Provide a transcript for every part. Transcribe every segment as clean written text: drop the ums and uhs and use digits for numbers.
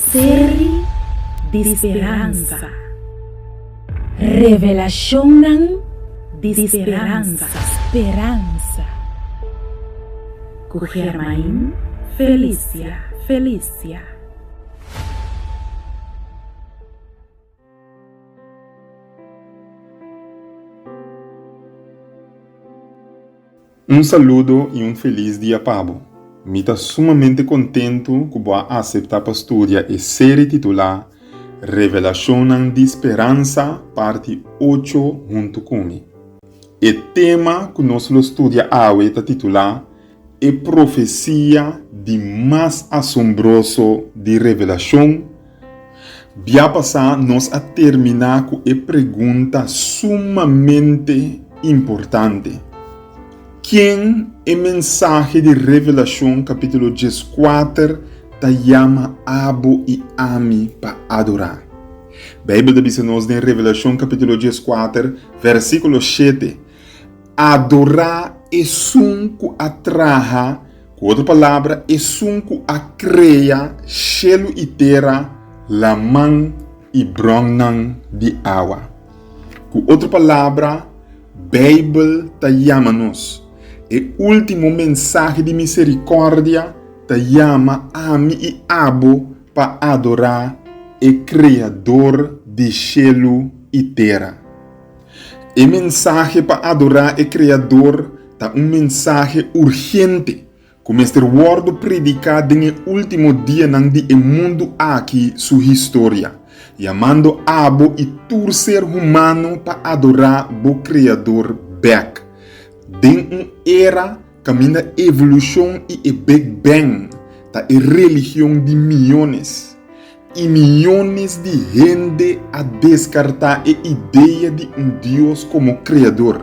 Seri di speransa. Revelashonnan di speransa. Speransa. Ku Germain Felicia Felicia. Un saludo i un felis dia pa bo. Mi ta sumamente kontentu ku bo a aseptá pa studia e seri titulá Revelashonnan di Speransa parti ocho huntu ku mi. E tema ku nos lo studia awe ta titulá E Profesia di Mas Asombroso di Revelashon. Bia pasá nos a terminá ku e pregunta sumamente importante, Ken e mensahe di Revelashon kapítulo 14 ta yama abo i ami pa adorá? Beibel ta bisa nos den Revelashon kapítulo 14, versíkulo 7, Adorá esun ku a traha, ku otro palabra, esun ku a krea shelu i tera, laman i bronnan di awa. Ku otro palabra, Beibel ta yama nos. E último mensahe di miserikòrdia ta yama ami i abo pa adorá e Kreador di shelu i tera. E mensahe pa adorá e Kreador ta un mensahe urgente ku mester wòrdu prediká den e último dianan di e mundu aki su historia, yamando abo i tur ser humano pa adorá bo Kreador bèk. Den un era kaminda evolushon i e Big Bang ta e religion di miónes, I miyones di hende a deskartá e idea di un Dios komo Kreador.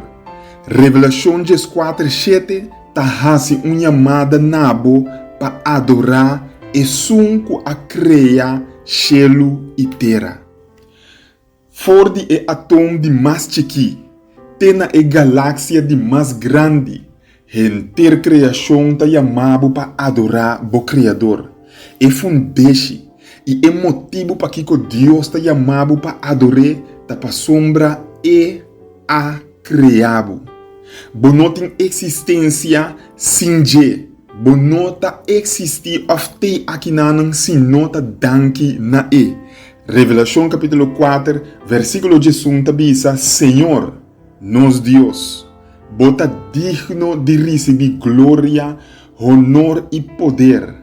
Revelashon 14, 7 ta hasi un yamada na bo pa adorá Esun ku a krea shelu i tera. For di e atom di mas chikí te na e galaksia di mas grandi, henter kreashon ta yama bo pa adorá bo Kreador. E fundeshi i e motibu pakiko Dios ta yama bo pa ador'é ta pasobra e a krea bo. Bo no tin eksistensia sin dje. Bo no ta eksistí òf t'ei akinanan si no ta danki na e. Revelashon kapítulo 4, versíkulo 11 ta bisa, Señor, nos Dios, bo ta digno di risibí gloria, honor i poder,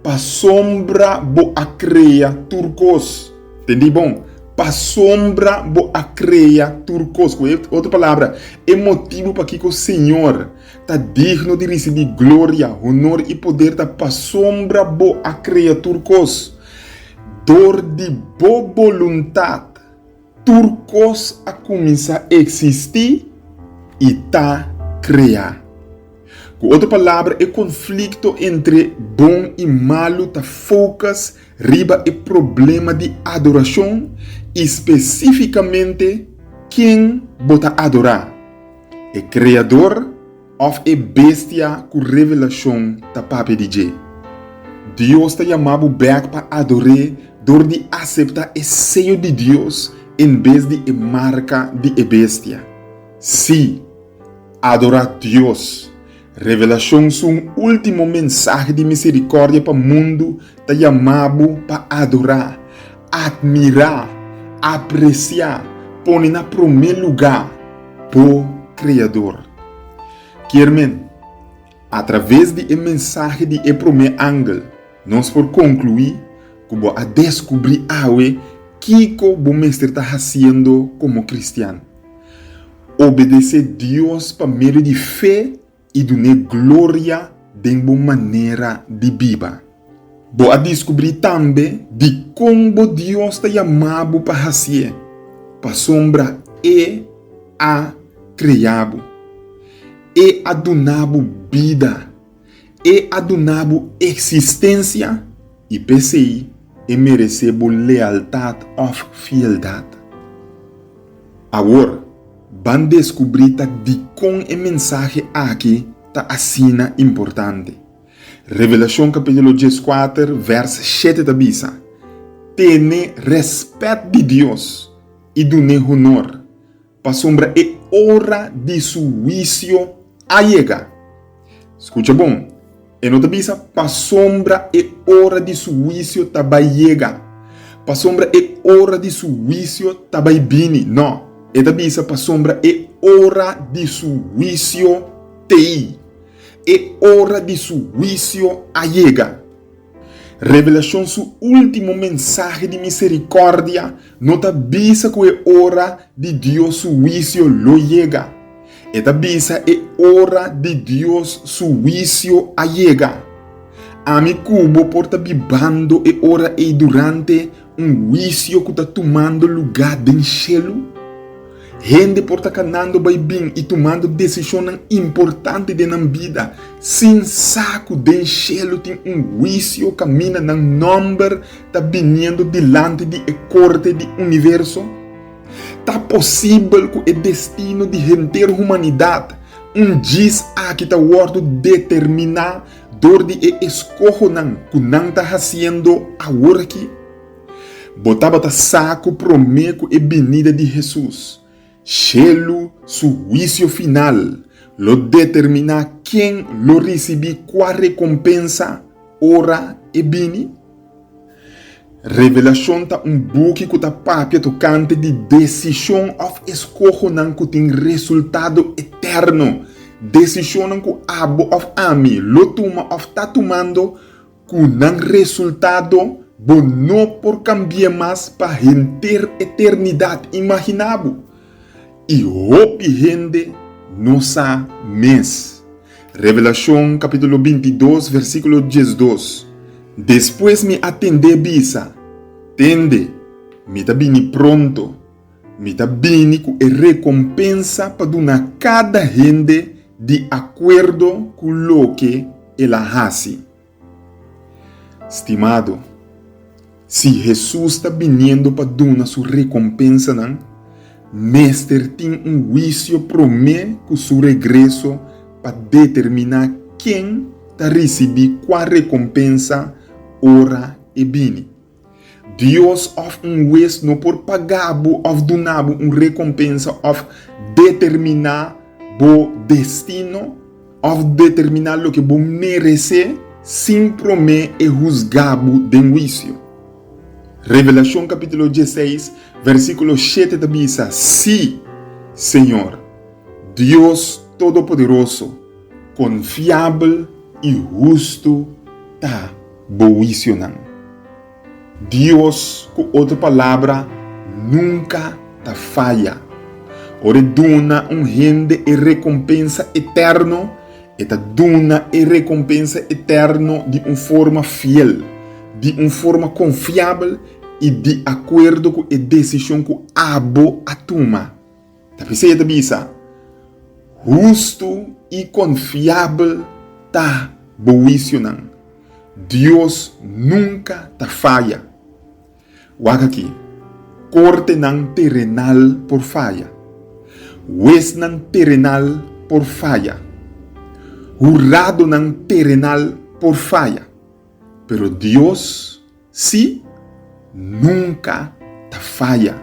pasobra bo a krea tur kos. Tendí bon, pasobra bo a krea tur kos. Ku otro palabra, e motibu pakiko Señor ta digno di risibí gloria, honor i poder ta pasobra bo a krea tur kos. Dor di bo boluntat, tur kos a kuminsá eksistí i ta kreá. Ku otro palabra, e konflikto entre bon i malu ta focus riba e problema di adorashon i spesífikamente ken bo ta adorá, e Kreador Òf e bestia ku Revelashon ta papia di dje. Dios ta yama bo bèk pa ador'é dor di aseptá e seyo di Dios en bes di e marka di e bestia. Sí, adorá Dios! Revelashon su un último mensahe di miserikòrdia pa mundu ta yama bo pa adorá, atmirá, apresiá, pone na promé lugá bo Kreador. Kier men, atraves di e mensahe di e promé angel, nos por konkluí ku bo a deskubrí awe kiko bo mester ta hasiendo komo kristian. Obedesé Dios pa medio di fe i dun'é gloria den bo manera di biba. Bo a diskubrí tambe dikon bo Dios ta yama bo pa hasié, pasobra E a krea bo. E a duna bo bida. E a duna bo eksistensia i p'esei e meresé bo lealtat òf fieldat. Awor, ban deskubrí ta dikon e mensahe aki ta asina importante. Revelashon kapítulo 14, vèrs 7 ta bisa. Tene rèspèt di Dios i dun'é honor, pasobra e ora di su huisio a yega. Skucha bon, e no ta bisa pasobra e ora di su huisio ta bai yega, pasobra e ora di su huisio ta bai bini. No, e ta bisa pasobra e ora di su huisio t'ei. E ora di su huisio a yega. Revelashon su último mensahe di miserikòrdia no ta bisa ku e ora di Dios su huisio lo yega. E ta bisa e ora di Dios su huisio a yega. Ami ku bo por ta bibando e ora ei durante un huisio ku ta tumando lugá den shelu? Hende por ta kanando bai bin i tumando desishonnan importante den nan bida sin sa ku den shelu tin un huisio kaminda nan nòmber ta biniendo dilanti di e korte di universo. Ta posibel ku e destino di henter humanidat un djis aki ta wòrdu determiná dor di e eskohonan ku nan ta hasiendo aworakí? Bo tabata sa ku promé ku e binida di Hesus, shelu su huisio final lo determiná ken lo risibí kua rekompensa ora e bini? Revelashon ta un buki ku ta papia tokante di desishon òf eskohonan ku tin resultado eterno, desishonnan ku abo òf ami lo tuma òf ta tumando Ku nan resultado bo no por kambi'é mas pa henter eternidat. Imaginá bo! I hopi hende no sa mes. Revelashon kapítulo 22 versíkulo 12 Despues mi a tend'é bisa, Tende, mi ta bini pronto. Mi ta bini ku e rekompensa pa duna kada hende di akuerdo ku loke el a hasi. Stimado, si Hesus ta biniendo pa duna su rekompensanan, mester tin un huisio promé ku su regreso pa determiná ken ta risibí kua rekompensa ora e bini. Dios òf un hues no por paga bo òf duna bo un rekompensa òf determiná bo destino òf determiná loke bo meresé sin promé e husga bo den huisio. Revelashon kapítulo dieseis, versíkulo shete ta bisa, Sí, Señor, Dios Todopoderoso, konfiabel i hustu ta bo huisionan. Dios, ku otro palabra, nunka ta faya. Ora e duna un hende e rekompensa eterno, e ta duna e rekompensa eterno di un forma fiel, di un forma konfiabel i di akuerdo ku e desishon ku abo a tuma. Ta p'esei e ta bisa, Hustu i konfiabel ta bo huisionan. Dios nunka ta faya. Wak aki, kortenan terenal por faya. Huesnan terenal por faya. Huradonan terenal por faya. Pero Dios Sí, nunka ta faya.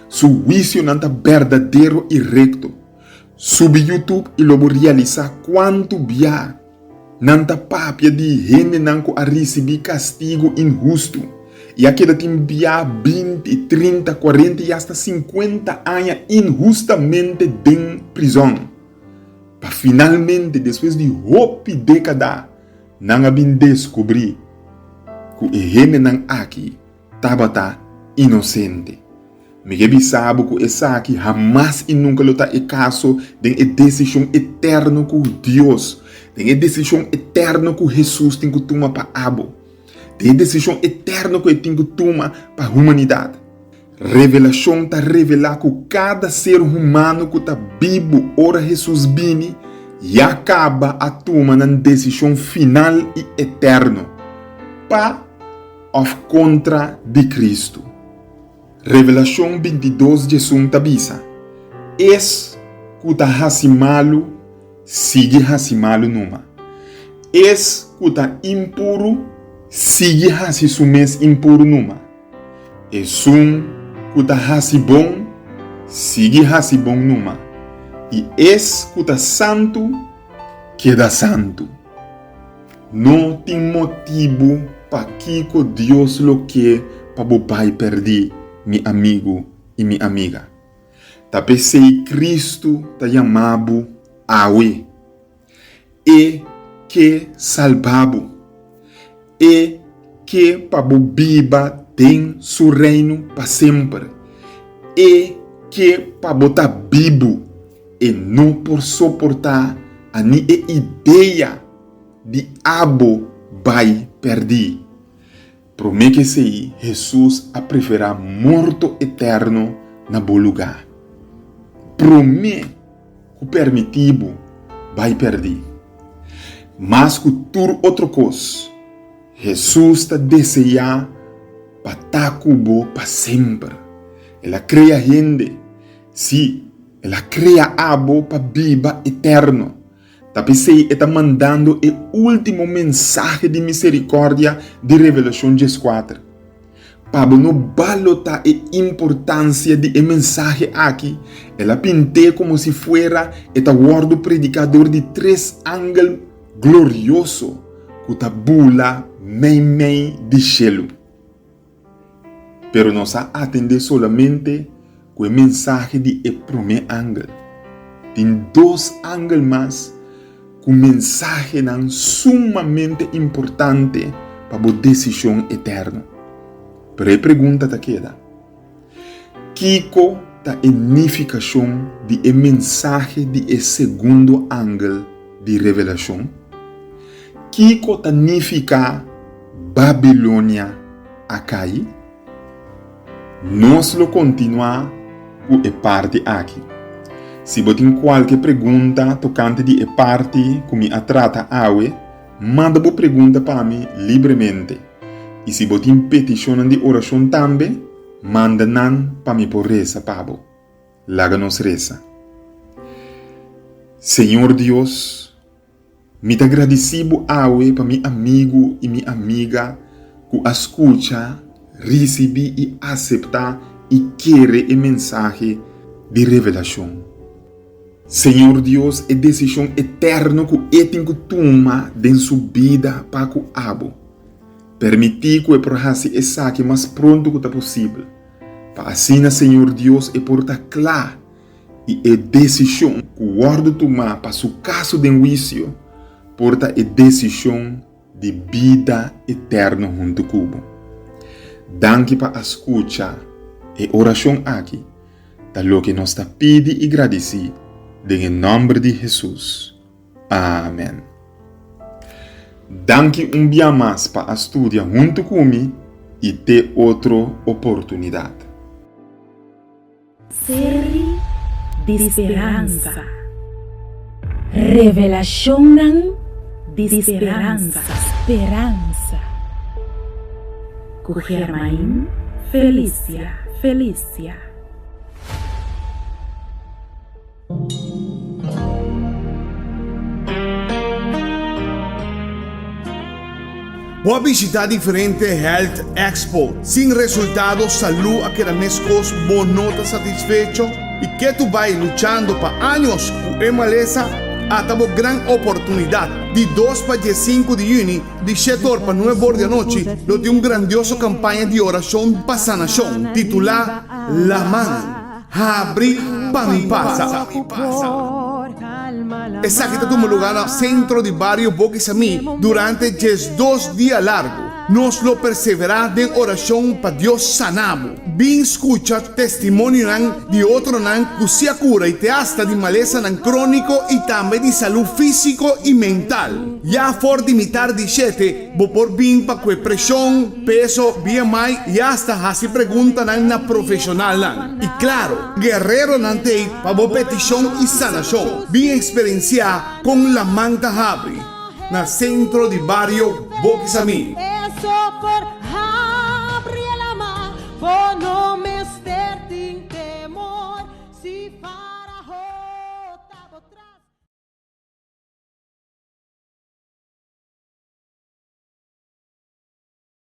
Su huisionan ta berdadero i rekto. Subi YouTube i lo bo realisá kuantu bia nan ta papia di hendenan ku a risibí kastigu inhustu i a keda tin bia binti, trinta, kuarenta i asta sinkuenta aña inhustamente den prizòn, pa finalmente despues di hopi dékada Nan a bin deskubrí ku e hendenan aki tabata inosente. Mi ke bisa bo ku esaki hamas i nunka lo ta e kaso den e desishon eterno ku Dios, den e desishon eterno ku Hesus tin ku tuma pa abo, den e desishon eterno ku e tin ku tuma pa humanidat. Revelashon ta revelá ku kada ser humano ku ta bibu ora Hesus bini ya kaba a tuma nan desishon final i eterno pa òf kontra di Kristu. Revelashon 22 diesun ta bisa, Es ku ta hasi malu, sigui hasi malu numa. Es ku ta impuru, sigui hasi su mes impuru numa. Esun ku ta hasi bon, sigui hasi bon numa, i es ku ta santu, keda santu. No tin motibu pakiko Dios lo ke pa bo bai pèrdí, mi amigu i mi amiga. Ta p'esei Kristu ta yama bo awe. E ke salba bo. E ke pa bo biba den su Reino pa semper. E ke pa bo ta bibu. E no por soportá ani e idea di abo bai pèrdí. Promé ku esei, Hesus a preferá morto eterno na bo lugá. Promé ku permití bo bai pèrdí. Mas ku tur otro kos, Hesus ta deseá pa ta ku bo pa semper. El a krea hende, sí, el a krea abo pa biba eterno. Ta p'esei e ta mandando e último mensahe di miserikòrdia di Revelashon dieskuater. Pa bo no balotá e importansia di e mensahe aki, el a pint'é komo si fuera e ta wòrdu prediká dor di tres angel glorioso ku ta bula meimei di shelu. Pero nos a atendé solamente ku e mensahe di e promé angel. Tin dos angel mas ku mensahenan sumamente importante pa bo desishon eterno. Pero e pregunta ta keda, Kiko ta e nifikashon di e mensahe di e segundo angel di Revelashon? Kiko ta nifiká Babilonia a kai? Nos lo kontinuá ku e parti aki. Si bo tin kualke pregunta tokante di e parti ku mi a trata awe, manda bo pregunta pa mi libremente. I si bo tin petishonnan di orashon tambe, manda nan pa mi por resa pa bo. Laga nos resa. Señor Dios, Mi ta gradisí bo awe pa mi amigu i mi amiga ku a skucha, risibí i aseptá i kere e mensahe di Revelashon. Señor Dios, e desishon eterno ku e tin ku tuma den su bida pa ku abo, permití ku e por hasi esaki mas pronto ku ta posibel, pa asina, Señor Dios, e por ta kla i e desishon ku wòrdu tumá pa su kaso den huisio por ta e desishon di bida eterno huntu ku bo. Danki pa a skucha e orashon aki, ta loke nos ta pidi i gradisí den e nòmber di Hesus. Amen. Danki un bia mas pa a studia huntu ku mi i te otro oportunidat. Seri di speransa. Revelashonnan di speransa. Speransa. Ku Germain Felicia. Felicia. Bo a bishita diferente Health Expo sin resultado, salú a keda meskos, bo no ta satisfecho i ke tu bai luchando pa años ku e malesa? Ata bo gran oportunidat! Di dos pa diesinku di yüni, di shete or pa nuebe or di anochi, lo tin un grandioso kampaña di orashon pa sanashon titulá Laman. Habri pa mi pasa. Esaki ta tuma lugá na Sentro di Bario Bokisamí durante diesdos dia largu. Nos lo perseverá den orashon pa Dios sana bo. Bin skucha testimonionan di otronan ku si a kura i te asta di malesanan króniko i tambe di salú físiko i mental. Ya for di mitar di shete Bo por bin pa kue preshon, peso, BMI i asta hasi preguntanan na profeshonalnan. I klaro, guerreronan t'ei pa bo petishon i sanashon. Bin eksperensiá kon laman ta habri na Sentro di Bario Bokisamí.